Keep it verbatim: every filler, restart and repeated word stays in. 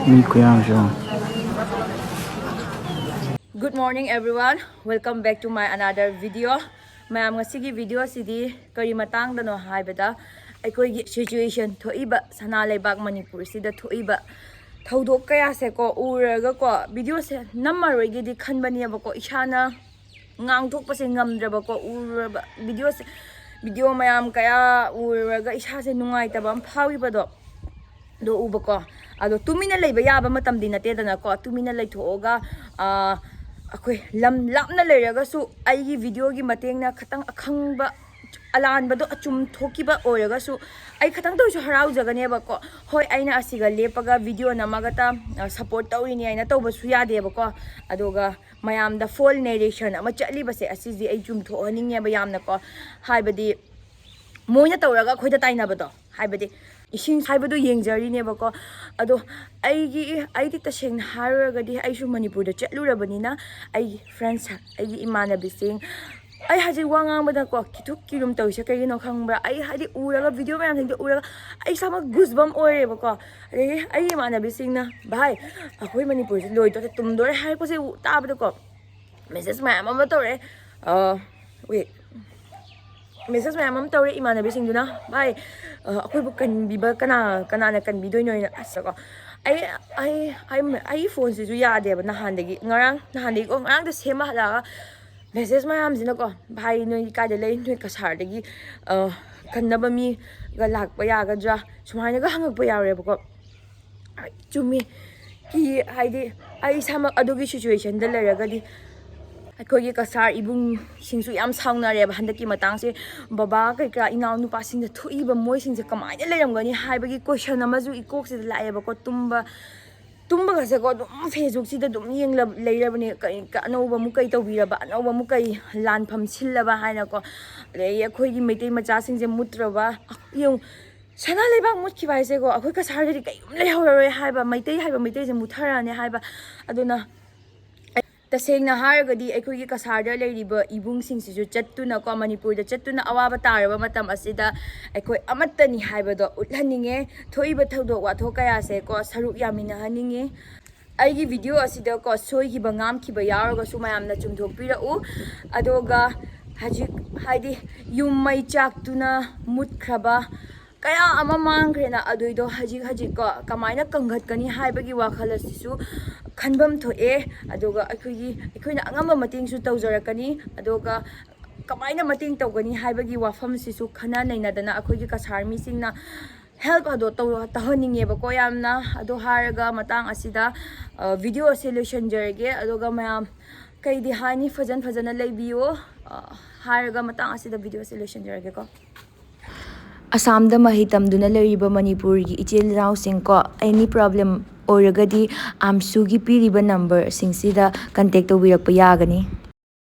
Me ꯈꯨꯌꯥꯝꯁꯨ꯫ Good morning everyone, welcome back to my another video. ꯃꯌꯥꯝ, ꯉꯁꯤꯒꯤ video ꯁꯤꯗꯤ ꯀꯔꯤ ꯃꯇꯥꯡꯗꯅꯣ ꯍꯥꯏꯕꯗ, ꯑꯩꯈꯣꯏꯒꯤ situation ꯊꯣꯛꯏꯕ ꯁꯅꯥ ꯂꯩꯕꯥꯛ ꯃꯅꯤꯄꯨꯔꯁꯤꯗ ꯊꯣꯛꯏꯕ ꯊꯧꯗꯣꯛ ꯀꯌꯥꯁꯦꯀꯣ ꯎꯔꯒꯀꯣ, video ꯁꯦ ꯅꯝꯃꯔꯣꯏꯒꯦꯗꯤ ꯈꯟꯕꯅꯦꯕꯀꯣ, ꯏꯁꯥꯅ ꯉꯥꯡꯊꯣꯛꯄꯁꯦ ꯉꯝꯗ꯭ꯔꯕꯀꯣ, ꯎꯔꯨꯔꯕ video ꯁꯦ, video ꯃꯌꯥꯝ ꯀꯌꯥ ꯎꯔꯨꯔꯒ ꯏꯁꯥꯁꯦ ꯅꯨꯡꯉꯥꯏꯇꯕ ꯑꯃ ꯐꯥꯎꯈꯤꯕꯗꯣ, ꯑꯗꯣ ꯎꯕꯀꯣ꯫ ꯑꯗꯣ ꯇꯨꯃꯤꯟꯅ ꯂꯩꯕ ꯌꯥꯕ ꯃꯇꯝꯗꯤ ꯅꯠꯇꯦꯗꯅꯀꯣ, ꯇꯨꯃꯤꯟꯅ ꯂꯩꯊꯣꯛꯑꯒ, ꯑꯥ, ꯑꯩꯈꯣꯏ ꯂꯝ ꯂꯥꯞꯅ ꯂꯩꯔꯒꯁꯨ ꯑꯩꯒꯤ video ꯒꯤ ꯃꯇꯦꯡꯅ ꯈꯤꯇꯪ ꯑꯈꯪꯕ, ꯑꯂꯥꯟꯕꯗꯣ ꯑꯆꯨꯝ ꯊꯣꯛꯈꯤꯕ ꯑꯣꯏꯔꯒꯁꯨ ꯑꯩ ꯈꯤꯇꯪꯇ ꯑꯣꯏꯔꯁꯨ ꯍꯔꯥꯎꯖꯒꯅꯦꯕꯀꯣ꯫ ꯍꯣꯏ, ꯑꯩꯅ ꯑꯁꯤꯒ ꯂꯦꯞꯄꯒ video ꯅꯝꯃꯒꯇ, ꯑ, support ꯇꯧꯔꯤꯅꯤ ꯍꯥꯏꯅ ꯇꯧꯕꯁꯨ ꯌꯥꯗꯦꯕꯀꯣ꯫ ꯑꯗꯨꯒ ꯃꯌꯥꯝꯗ false narration ꯑꯃ ꯆꯠꯂꯤꯕꯁꯦ, ꯑꯁꯤꯗꯤ ꯑꯩ ꯆꯨꯝꯊꯣꯛꯍꯟꯅꯤꯡꯉꯦꯕ ꯌꯥꯝꯅꯀꯣ꯫ ꯍꯥꯏꯕꯗꯤ ꯃꯣꯏꯅ ꯇꯧꯔꯒ ꯑꯩꯈꯣꯏꯗ ꯇꯥꯏꯅꯕꯗꯣ, ꯍꯥꯏꯕꯗꯤ ꯏꯁꯤꯡ ꯍꯥꯏꯕꯗꯣ ꯌꯦꯡꯖꯔꯤꯅꯦꯕꯀꯣ꯫ ꯑꯗꯣ ꯑꯩꯒꯤ, ꯑꯩꯗꯤ ꯇꯁꯦꯡꯅ ꯍꯥꯏꯔꯨꯔꯒꯗꯤ ꯑꯩꯁꯨ ꯃꯅꯤꯄꯨꯔꯗ ꯆꯠꯂꯨꯔꯕꯅꯤꯅ, ꯑꯩꯒꯤ friends, ꯑꯩꯒꯤ ꯏꯃꯥꯟꯅꯕꯤꯁꯤꯡ, ꯑꯩ ꯍꯧꯖꯤꯛ ꯋꯥ ꯉꯥꯡꯕꯗꯀꯣ ꯈꯤꯊꯨꯛ ꯀꯤꯔꯨꯝ ꯇꯧꯔꯤꯁꯦ ꯀꯩꯒꯤꯅꯣ ꯈꯪꯕ꯭ꯔꯥ? ꯑꯩ ꯍꯥꯏꯗꯤ ꯎꯔꯒ, video ꯃꯌꯥꯝꯁꯤꯡꯗꯣ ꯎꯔꯒ ꯑꯩ ꯏꯁꯥꯃꯛ goosebump ꯑꯣꯏꯔꯦꯕꯀꯣ꯫ ꯑꯗꯒꯤ ꯑꯩꯒꯤ ꯏꯃꯥꯟꯅꯕꯤꯁꯤꯡꯅ, "ꯚꯥꯏ, ꯑꯩꯈꯣꯏ ꯃꯅꯤꯄꯨꯔꯁꯦ ꯂꯣꯏꯗꯣꯔꯦ, ꯇꯨꯝꯗꯣꯔꯦ" ꯍꯥꯏꯔꯛꯄꯁꯦ ꯎ-, ꯇꯥꯕꯗꯀꯣ message ꯃꯌꯥꯝ ꯑꯃ ꯇꯧꯔꯛꯑꯦ꯫ ꯑ, wait, message ꯃꯌꯥꯝ ꯑꯃ ꯇꯧꯔꯦ ꯏꯃꯥꯟꯅꯕꯤꯁꯤꯡꯗꯨꯅ, "ꯚꯥꯏ, ꯑ, ꯑꯩꯈꯣꯏꯕꯨ ꯀꯟꯕꯤꯕ ꯀꯅꯥ, ꯀꯅꯥꯅ ꯀꯟꯕꯤꯗꯣꯏꯅꯣ?" ꯍꯥꯏꯅ꯫ ꯑꯁ ꯀꯣ, ꯑꯩ, ꯑꯩ, ꯑꯩ, ꯑꯩꯒꯤ phone ꯁꯤꯁꯨ ꯌꯥꯗꯦꯕ ꯅꯍꯥꯟꯗꯒꯤ, ꯉꯔꯥꯡ, ꯅꯍꯥꯟꯗꯒꯤꯀꯣ, ꯉꯔꯥꯡꯗ ꯁꯦꯝꯕ ꯍꯜꯂꯛꯑꯒ message ꯃꯌꯥꯝꯁꯤꯅꯀꯣ, "ꯚꯥꯏ, ꯅꯣꯏ ꯀꯥꯏꯗ ꯂꯩ? ꯅꯣꯏ ꯀꯁꯥꯔꯗꯒꯤ, ꯑ, ꯀꯟꯅꯕ ꯃꯤꯒ ꯂꯥꯛꯄ ꯌꯥꯒꯗ꯭ꯔꯥ?" ꯁꯨꯃꯥꯏꯅꯒ ꯍꯪꯉꯛꯄ ꯌꯥꯎꯔꯦꯕꯀꯣ꯫ ꯆꯨꯝꯃꯤ꯫ ꯀꯤ-, ꯍꯥꯏꯗꯤ ꯑꯩ ꯏꯁꯥꯃꯛ ꯑꯗꯨꯒꯤ situation ꯗ ꯂꯩꯔꯒꯗꯤ ꯑꯩꯈꯣꯏꯒꯤ ꯀꯁꯥꯔ ꯏꯕꯨꯡꯁꯤꯡꯁꯨ ꯌꯥꯝ ꯁꯥꯎꯅꯔꯦꯕ ꯍꯟꯗꯛꯀꯤ ꯃꯇꯥꯡꯁꯦ꯫ ꯕꯕꯥ ꯀꯩꯀꯥ ꯏꯅꯥꯎ ꯅꯨꯄꯥꯁꯤꯡꯗ ꯊꯣꯛꯏꯕ ꯃꯣꯏꯁꯤꯡꯁꯦ ꯀꯃꯥꯏꯅ ꯂꯩꯔꯝꯒꯅꯤ ꯍꯥꯏꯕꯒꯤ question ꯑꯃꯁꯨ ꯏꯀꯣꯛꯁꯤꯗ ꯂꯥꯛꯑꯦꯕꯀꯣ꯫ ꯇꯨꯝꯕ, ꯇꯨꯝꯕꯒꯁꯦꯀꯣ ꯑꯗꯨꯝ Facebook ꯁꯤꯗ ꯑꯗꯨꯝ ꯌꯦꯡꯂ-, ꯂꯩꯔꯕꯅꯦ꯫ ꯀꯩ, ꯀ-, ꯑꯅꯧꯕ ꯑꯃꯨꯛ ꯀꯩ ꯇꯧꯕꯤꯔꯕ, ꯑꯅꯧꯕ ꯑꯃꯨꯛ ꯀꯩ ꯂꯥꯟꯐꯝ ꯁꯤꯜꯂꯕ ꯍꯥꯏꯅꯀꯣ꯫ ꯑꯗꯒꯤ ꯑꯩꯈꯣꯏꯒꯤ ꯃꯩꯇꯩ ꯃꯆꯥꯁꯤꯡꯁꯦ ꯃꯨꯠꯇ꯭ꯔꯕ, ꯌꯦꯡꯉꯨ, ꯁꯅꯥ ꯂꯩꯕꯥꯛ ꯃꯨꯠꯈꯤꯕ ꯍꯥꯏꯁꯦꯀꯣ, ꯑꯩꯈꯣꯏ ꯀꯁꯥꯔꯗꯗꯤ ꯀꯩꯒꯨꯝ ꯂꯩꯍꯧꯔꯔꯣꯏ ꯍꯥꯏꯕ, ꯃꯩꯇꯩ ꯍꯥꯏꯕ ꯃꯩꯇꯩꯁꯦ ꯃꯨꯠꯊꯔꯛꯑꯅꯤ ꯍꯥꯏꯕ꯫ ꯑꯗꯨꯅ ꯑꯩ, ꯇꯁꯦꯡꯅ ꯍꯥꯏꯔꯒꯗꯤ ꯑꯩꯈꯣꯏꯒꯤ ꯀꯁꯥꯔꯗ ꯂꯩꯔꯤꯕ ꯏꯕꯨꯡꯁꯤꯡꯁꯤꯁꯨ ꯆꯠꯇꯨꯅꯀꯣ, ꯃꯅꯤꯄꯨꯔꯗ ꯆꯠꯇꯨꯅ ꯑꯋꯥꯕ ꯇꯥꯔꯕ ꯃꯇꯝ ꯑꯁꯤꯗ ꯑꯩꯈꯣꯏ ꯑꯃꯠꯇꯅꯤ ꯍꯥꯏꯕꯗꯣ ꯎꯠꯍꯟꯅꯤꯡꯉꯦ꯫ ꯊꯣꯛꯏꯕ ꯊꯧꯗꯣꯛ ꯋꯥꯊꯣꯛ ꯀꯌꯥꯁꯦꯀꯣ ꯁꯔꯨꯛ ꯌꯥꯃꯤꯟꯅꯍꯟꯅꯤꯡꯉꯤ꯫ ꯑꯩꯒꯤ ꯚꯤꯗꯤꯑꯣ ꯑꯁꯤꯗꯀꯣ ꯁꯣꯏꯈꯤꯕ ꯉꯥꯝꯈꯤꯕ ꯌꯥꯎꯔꯒꯁꯨ ꯃꯌꯥꯝꯅ ꯆꯨꯝꯊꯣꯛꯄꯤꯔꯛꯎ꯫ ꯑꯗꯨꯒ ꯍꯧꯖꯤꯛ ꯍꯥꯏꯗꯤ ꯌꯨꯝ ꯃꯩ ꯆꯥꯛꯇꯨꯅ ꯃꯨꯠꯈ꯭ꯔꯕ ꯀꯌꯥ ꯑꯃ ꯃꯥꯡꯈ꯭ꯔꯦꯅ, ꯑꯗꯨꯏꯗꯣ ꯍꯧꯖꯤꯛ ꯍꯧꯖꯤꯛꯀꯣ ꯀꯃꯥꯏꯅ ꯀꯟꯈꯠꯀꯅꯤ ꯍꯥꯏꯕꯒꯤ ꯋꯥꯈꯜ ꯑꯁꯤꯁꯨ ꯈꯟꯐꯝ ꯊꯣꯛꯑꯦ꯫ ꯑꯗꯨꯒ ꯑꯩꯈꯣꯏꯒꯤ ꯑꯩꯈꯣꯏꯅ ꯑꯉꯝꯕ ꯃꯇꯦꯡꯁꯨ ꯇꯧꯖꯔꯛꯀꯅꯤ꯫ ꯑꯗꯨꯒ ꯀꯃꯥꯏꯅ ꯃꯇꯦꯡ ꯇꯧꯒꯅꯤ ꯍꯥꯏꯕꯒꯤ ꯋꯥꯐꯝꯁꯤꯁꯨ ꯈꯟꯅ ꯅꯩꯅꯗꯅ ꯑꯩꯈꯣꯏꯒꯤ ꯀꯁꯥꯔ ꯃꯤꯁꯤꯡꯅ ꯍꯦꯜꯞ ꯑꯗꯣ ꯇꯧ ꯇꯧꯍꯟꯅꯤꯡꯉꯦꯕꯀꯣ ꯌꯥꯝꯅ꯫ ꯑꯗꯣ ꯍꯥꯏꯔꯒ ꯃꯇꯥꯡ ꯑꯁꯤꯗ ꯚꯤꯗꯤꯑꯣ ꯑꯁꯤ ꯂꯣꯏꯁꯤꯟꯖꯔꯒꯦ꯫ ꯑꯗꯨꯒ ꯃꯌꯥꯝ ꯀꯩꯗꯤ ꯍꯥꯏꯅꯤ, ꯐꯖꯅ ꯐꯖꯅ ꯂꯩꯕꯤꯌꯣ꯫ ꯑ, ꯍꯥꯏꯔꯒ ꯃꯇꯥꯡ ꯑꯁꯤꯗ ꯚꯤꯗꯤꯑꯣ ꯑꯁꯤ ꯂꯣꯏꯁꯤꯟꯖꯔꯒꯦꯀꯣ꯫ ꯑꯁꯥꯝꯗ ꯃꯍꯩ ꯇꯝꯗꯨꯅ ꯂꯩꯔꯤꯕ ꯃꯅꯤꯄꯨꯔꯒꯤ ꯏꯆꯤꯜ ꯏꯅꯥꯎꯁꯤꯡꯀꯣ, ꯑꯦꯅꯤ ꯄ꯭ꯔꯣꯕ꯭ꯂꯦꯝ ꯑꯣꯏꯔꯒꯗꯤ ꯑꯥꯝꯁꯨꯒꯤ ꯄꯤꯔꯤꯕ ꯅꯝꯕꯔꯁꯤꯡꯁꯤꯗ ꯀꯟꯇꯦꯛ ꯇꯧꯕꯤꯔꯛꯄ ꯌꯥꯒꯅꯤ꯫